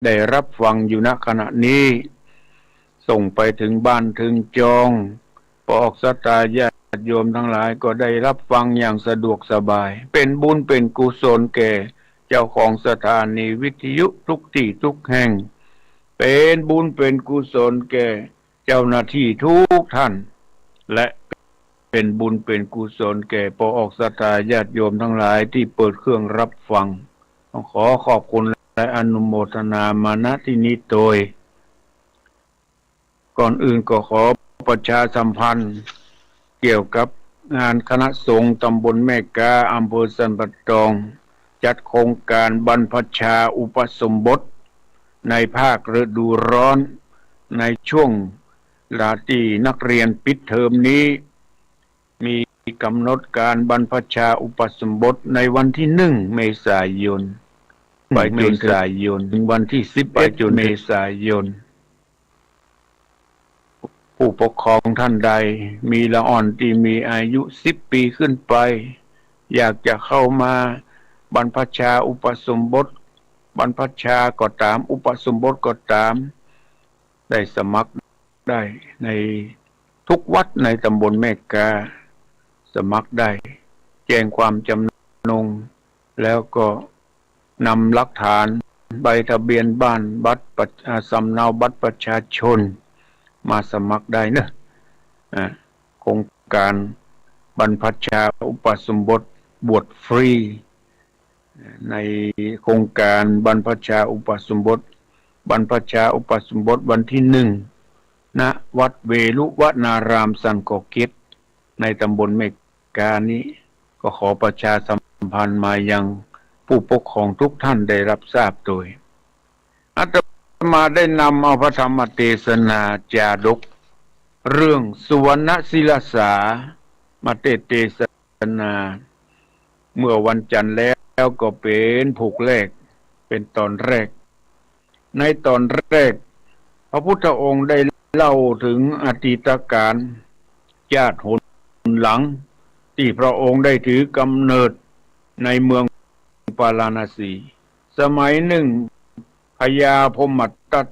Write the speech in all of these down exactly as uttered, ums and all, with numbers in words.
ได้รับฟังอยู่ ณ ขณะนี้ ส่งไปเถิงบ้านเถิงจอง ปอออกศรัทธาญาติโยมตังหลายก็ได้รับฟังอย่างสะดวกสบาย เป๋นบุญเป๋นกุศลแก่เจ้าของสถานีวิทยุกู้ตี้กู้แห่ง เป๋นบุญเป๋นกุศลแก่เจ้าหน้าตี้กู้ต้าน และเป๋นบุญเป๋นกุศลแก่ปอออกศรัทธาญาติโยมตังหลายตี้เปิดเครื่องรับฟัง ขอขอบคุณและอนุโมทนามา ณ ตี้นี้โตย ก่อนอื่นก็ขอประชาสัมพันธ์เกี่ยวกับงานคณะสงฆ์ตำบลแม่กา อำเภอสันป่าตอง จัดโครงก๋านบรรพชาอุปสมบทในภาคฤดูฮ้อน ในช่วงเวลาตี้นักเรียนปิดเทอมนี้ มีก๋ำหนดก๋านบรรพชาอุปสมบทในวันตี้หนึ่งเมษายน ไปจ๋นเถิงวันตี้สิบเอ็ดเมษายน ผู้ปกครองต้านใดมีละอ่อนตี้มีอายุสิบปี๋ขึ้นไป อยากจะเข้ามาบรรพชาอุปสมบท บรรพชาก็ต๋าม อุปสมบทก็ต๋าม ได้สมัครได้ในทุกวัดในตำบลแม่กา สมัครได้ แจ้งความจำนง แล้วก็นำหลักฐาน ใบทะเบียนบ้าน บัตรประ- อ่า สำเนาบัตรประชาชน มาสมัครได้เนาะ อ่า โครงก๋านบรรพชาอุปสมบท บวชฟรี ในโครงก๋านบรรพชาอุปสมบท บรรพชาอุปสมบทวันตี้หนึ่ง ณ วัดเวรุวนารามสันขอเก็ด ในตำบลแม่กานี้ ก็ขอประชาสัมพันธ์มายังผู้ปกครองทุกท่านได้รับทราบโตย อาตมาได้นำเอาพระธรรมเตสนาจาดก เรื่องสุวรรณศิลาสา มาเตสนา เมื่อวันจันทร์แล้วก็เป๋นผูกแรก เป๋นตอนแรก ในตอนแรก พระพุทธองค์ได้เล่าเถิงอดีตก๋าล จาติหนหลัง ตี้พระองค์ได้ถือกำเนิดในเมืองปาราณสี สมัยนึ่ง พญาพรหมทัต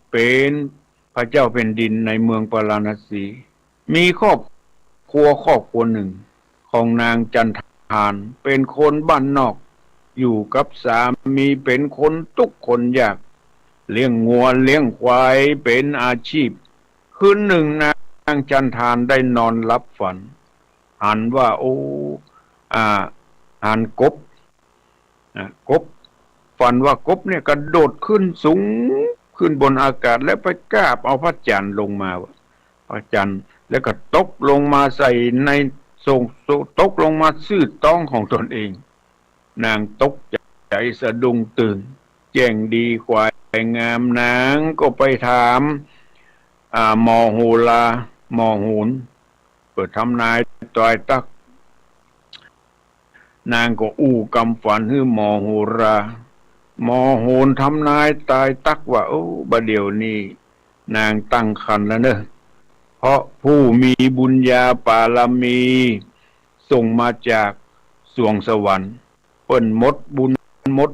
เป๋นพระเจ้าแผ่นดินในเมืองปาราณสี มีครอบครัวครอบครัวนึ่ง ของนางจันทาน เป๋นคนบ้านนอก อยู่กับสามีเป๋นคนตุ๊กข์คนยาก เลี้ยงงัวเลี้ยงควายเป๋นอาชีพ คืนนึ่งนางจันทานได้นอนหลับฝัน หันว่า โอ้ อ่า หันกบ อ่ะ กบ ฝันว่ากบเนี่ยกระโดดขึ้นสูง ขึ้นบนอากาศแล้วไปกาบเอาพระจันทร์ลงมา พระจันทร์ แล้วก็ตกลงมาใส่ในโสง โส- ตกลงมาซื่อต๊องของตนเอง นางตกใจ๋สะดุ้งตื่น แจ้งดีขวายงาม นางก็ไปถาม อ่า หมอโหรา หมอโหร เปิดทำนายตายตัก นางก็อู้กำฝันหื้อหมอโหรา หมอโหรทำนายตายตักว่า โอ้ บ่าเดี่ยวนี้นางตั้งครรภ์แล้วเนาะ เพราะผู้มีบุญญาปารมีส่งมาจากสวงสวรรค์ เปิ้นหมดบุญหมด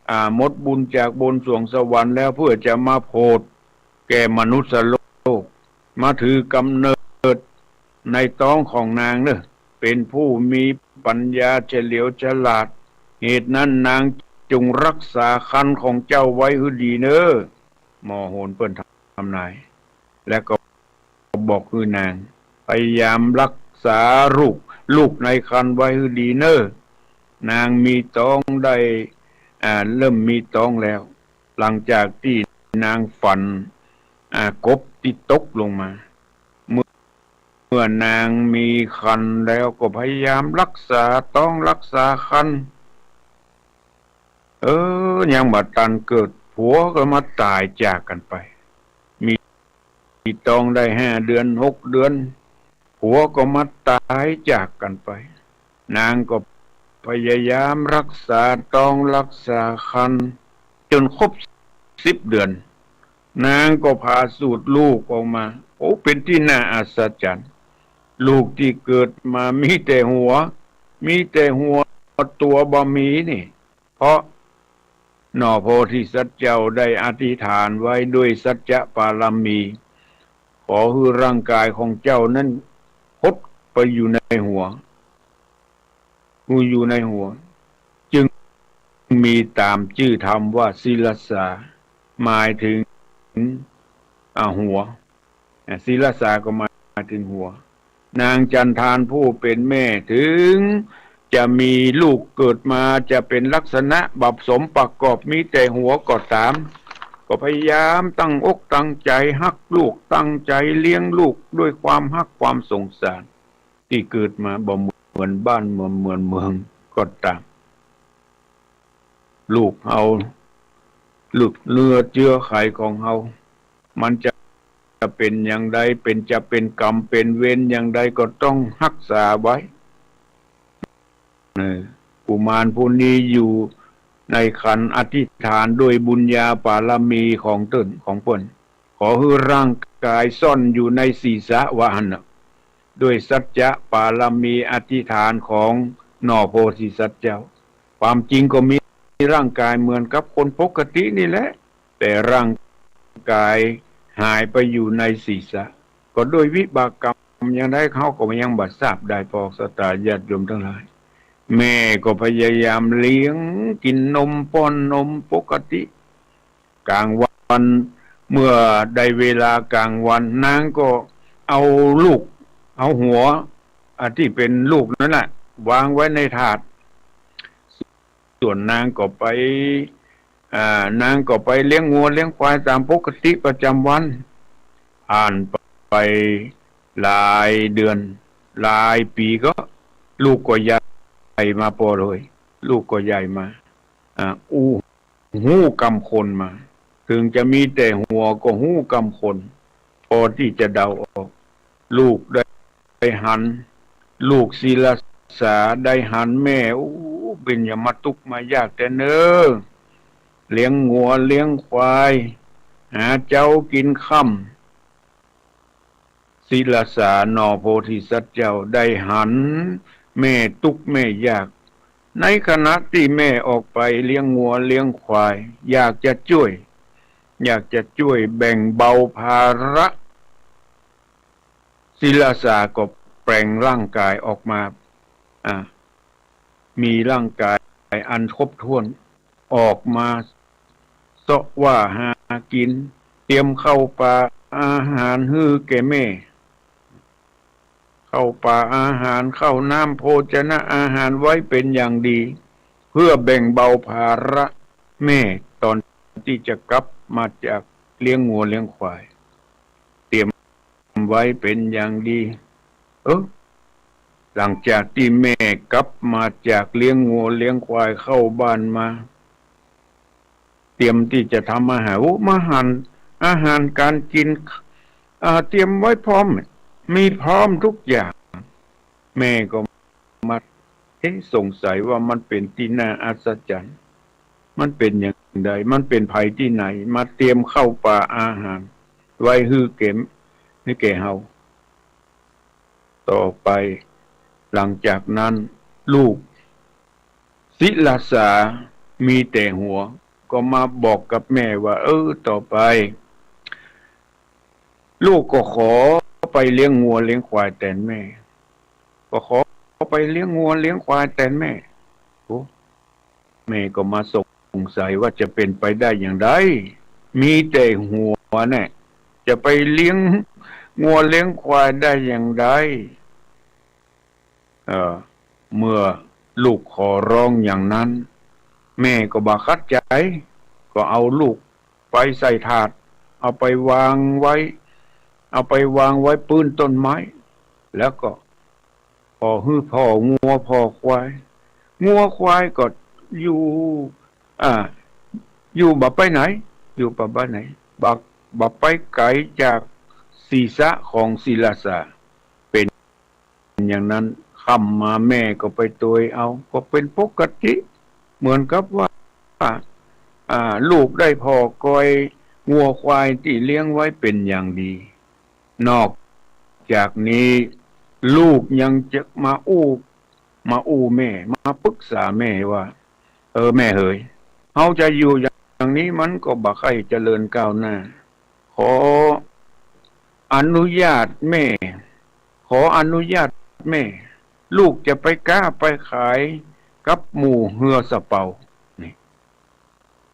อ่า หมดบุญจากบนสวงสวรรค์แล้ว เพื่อจะมาโผดแก่มนุษย์โลก มาถือกำเนิดในต๊องของนางเนาะ เป๋นผู้มีปัญญาเฉลียวฉลาด เหตุนั้นนางจงรักษาครรภ์ของเจ้าไว้หื้อดีเนาะ หมอโหรเปิ้นทำนาย และก็บอกหื้อนาง พยายามรักษาลูก ลูกในครรภ์ไว้หื้อดีเนาะ นางมีต๊องได้ อ่า เริ่มมีต๊องแล้ว หลังจากตี้นางฝัน อ่า กบตี้ตกลงมา เมื่อ เมื่อนางมีครรภ์แล้วก็พยายามรักษาต๊องรักษาครรภ์ เออ ยังบ่ตันเกิด ผัวก็มาต๋ายจากกั๋นไป มี มีต๊องได้ห้าเดือน หกเดือน ผัวก็มาต๋ายจากกั๋นไป นางก็พยายามรักษาต๊องรักษาครรภ์ จ๋นครบสิบเดือน นางก็ผ่าสูติลูกออกมา โอ้ เป๋นตี้น่าอัศจรรย์ ลูกตี้เกิดมามีแต่หัว มีแต่หัว ตั๋วบ่มีนี่ เพราะ หน่อโพธิสัตว์เจ้าได้อธิษฐานไว้ด้วยสัจจะปารมี ขอหื้อร่างกายของเจ้านั้นหดไปอยู่ในหัว อยู่ในหัว จึงมีต๋ามจื้อธรรมว่าศิลสา หมายถึง อ่า หัว อ่า ศิลสาก็หมายถึงหัว นางจันทานผู้เป๋นแม่ เถิงจะมีลูกเกิดมา จะเป๋นลักษณะบ่สมประกอบ มีแต่หัวก็ต๋าม ก็พยายามตั้งอกตั้งใจ๋ฮักลูก ตั้งใจ๋เลี้ยงลูกด้วยความฮักความสงสาร ตี้เกิดมาบ่เหมือนบ้าน บ่เหมือนเมืองก็ต๋าม ลูกเฮา ลูกเนื้อเจื๊อไขของเฮา มันจะ จะเป๋นอย่างใด เป๋น จะเป๋นกรรมเป๋นเวรอย่างใดก็ต้องฮักษาไว้ เออ กุมารผู้นี้อยู่ในครรภ์อธิษฐานด้วยบุญญาปารมีของเปิ้น ของเปิ้น ขอหื้อร่างกายซ่อนอยู่ในศีรษะว่าหั้นน่ะ ด้วยสัจจะปารมีอธิษฐานของหน่อโพธิสัตว์เจ้า ความจริงก็มีร่างกายเหมือนกับคนปกตินี่แหละ แต่ร่างกายหายไปอยู่ในศีรษะ ก็ด้วยวิบากกรรมอย่างใดเฮาก็ยังบ่ทราบได้ พ่อศรัทธาญาติโยมตังหลาย แม่ก็พยายามเลี้ยง กิ๋นนม ป้อนนมปกติ กลางวัน เมื่อได้เวลากลางวัน นางก็เอาลูก เอาหัว อ่า ตี้เป๋นลูกนั้นน่ะ วางไว้ในถาด ส่วนนางก็ไป อ่า นางก็ไปเลี้ยงงัวเลี้ยงควายต๋ามปกติประจ๋ำวัน ผ่านไปหลายเดือน หลายปี๋ก็ ลูกก็ใหญ่มาปอเลย ลูกก็ใหญ่มา อ่า อู้ ฮู้กำคนมา เถิงจะมีแต่หัวก็ฮู้กำคน ปอตี้จะเดาออก ลูกได้ ได้หัน ลูกศิลสาได้หันแม่ อู้ เป๋นหยังมาตุ๊กข์มายากแต๊เน่อ เลี้ยงงัวเลี้ยงควาย หาเจ๊ากิ๋นค่ำ ศิลสาหน่อโพธิสัตว์เจ้าได้หันแม่ตุ๊กข์แม่ยาก ในขณะตี้แม่ออกไปเลี้ยงงัวเลี้ยงควาย อยากจะจ้วย อยากจะจ้วยแบ่งเบาภาระ ศิลสาก็แปลงร่างกายออกมา อ่า มีร่างกายอันครบถ้วน ออกมาเสาะว่าหากิ๋น เตรียมข้าวปลาอาหารหื้อแก่แม่ ข้าวปลาอาหาร ข้าวน้ำโภชนะอาหารไว้เป๋นอย่างดี เพื่อแบ่งเบาภาระแม่ต๋อนตี้จะกลับมาจากเลี้ยงงัวเลี้ยงควาย เตรียมไว้เป๋นอย่างดี เออ หลังจากตี้แม่กลับมาจากเลี้ยงงัวเลี้ยงควายเข้าบ้านมา เตรียมตี้จะทำอาหาร โอ้ มาหัน อาหารก๋านกิ๋น อ่า เตรียมไว้พร้อม มีพร้อมทุกอย่าง แม่ก็มา เอ๊ะ สงสัยว่ามันเป๋นตี้น่าอัศจรรย์ มันเป๋นอย่างใด มันเป๋นใผตี้ไหน มาเตรียมข้าวปลาอาหารไว้หื้อแก่ หื้อแก่เฮา ต่อไป หลังจากนั้น ลูกศิลสามีแต่หัว ก็มาบอกกับแม่ว่า เออ ต่อไป ลูกก็ขอไปเลี้ยงงัวเลี้ยงควายแตนแม่ ก็ขอไปเลี้ยงงัวเลี้ยงควายแตนแม่ โอ้ แม่ก็มาสงสัยว่าจะเป๋นไปได้อย่างใด มีแต่หัวแน่ จะไปเลี้ยงงัวเลี้ยงควายได้อย่างใด เอ่อ เมื่อลูกขอร้องอย่างนั้น แม่ก็บ่ขัดใจ๋ ก็เอาลูกไปใส่ถาด เอาไปวางไว้ เอาไปวางไว้ปื้นต้นไม้ แล้วก็ ขอหื้อผ่องัวผ่อควาย งัวควายก็อยู่ อ่า อยู่บ่ไปไหน อยู่บ่ไปไหน บ่ บ่ไปไก๋จากศีรษะของศิลสา เป๋นอย่างนั้น ค่ำมาแม่ก็ไปตวยเอา ก็เป๋นปกติ เหมือนกับว่า อ่า ลูกได้ผ่อกอยงัวควายตี้เลี้ยงไว้เป๋นอย่างดี นอกจากนี้ ลูกยังจะมาอู้ มาอู้แม่ มาปรึกษาแม่ว่า เออ แม่เหย เฮาจะอยู่อย่างนี้มันก็บ่ใค่เจริญก้าวหน้า ขออนุญาตแม่ ขออนุญาตแม่ ลูกจะไปก๊าไปขายกับหมู่เฮือสะเปา นี่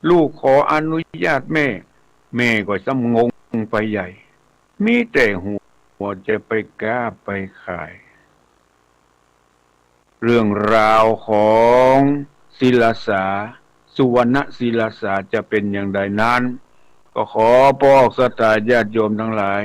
ลูกขออนุญาตแม่ แม่ก็ซ้ำงงไปใหญ่ มีแต่หัวจะไปก๊าไปขาย เรื่องราวของศิลาสา สุวรรณศิลาสาจะเป๋นอย่างใดนั้น ก็ขอปอกศรัทธาญาติโยมตังหลาย